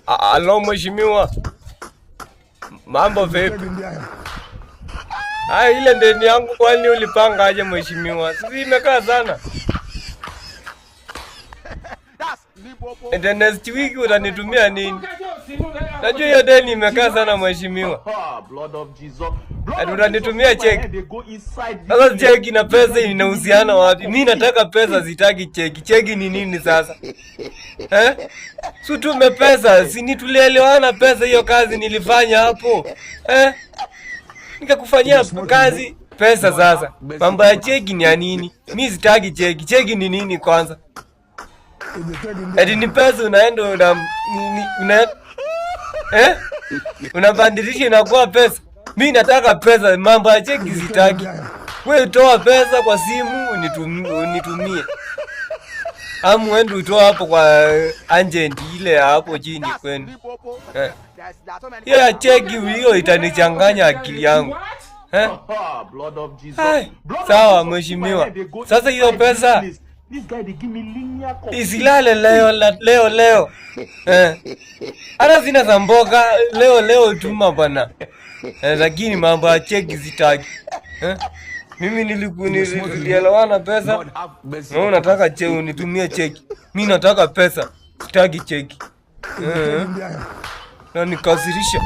Alo mheshimiwa, mambo vipi? Haya, ile deni yangu kwani ulipanga aje mheshimiwa? Sisi imekaa sana. And the next week utanitumia nini? Najua hiyo deni imekaa sana mheshimiwa. Ati utanitumia cheki. Sasa cheki na pesa inahusiana wapi? Mi nataka pesa, sitaki cheki. Cheki ni nini sasa? Eh? Si tume pesa, si ni tulielewana pesa hiyo kazi nilifanya hapo. Eh? Nikakufanyia kazi pesa sasa. Mambo ya cheki ni ya nini? Mi sitaki cheki. Cheki ni nini kwanza? Ati ni pesa unaenda una eh? Unabadilisha inakuwa pesa. Mi nataka pesa, mambo ya cheki sitaki. Wewe toa pesa kwa simu unitumie. Ama uende utoa hapo kwa agent ile ya hapo chini kwenu. Eh. Hiyo ya cheki hiyo itanichanganya akili yangu. Eh? Hai, sawa mheshimiwa. Sasa hiyo pesa isilale leo leo leo. Eh. Hata sina za mboga leo leo tuma bwana. Eh, lakini mambo ya cheki sitaki. Eh? Mimi nilielewana pesa. Na unataka cheki unitumie cheki. Mimi nataka pesa. Sitaki cheki. Eh. Na nikasirisha.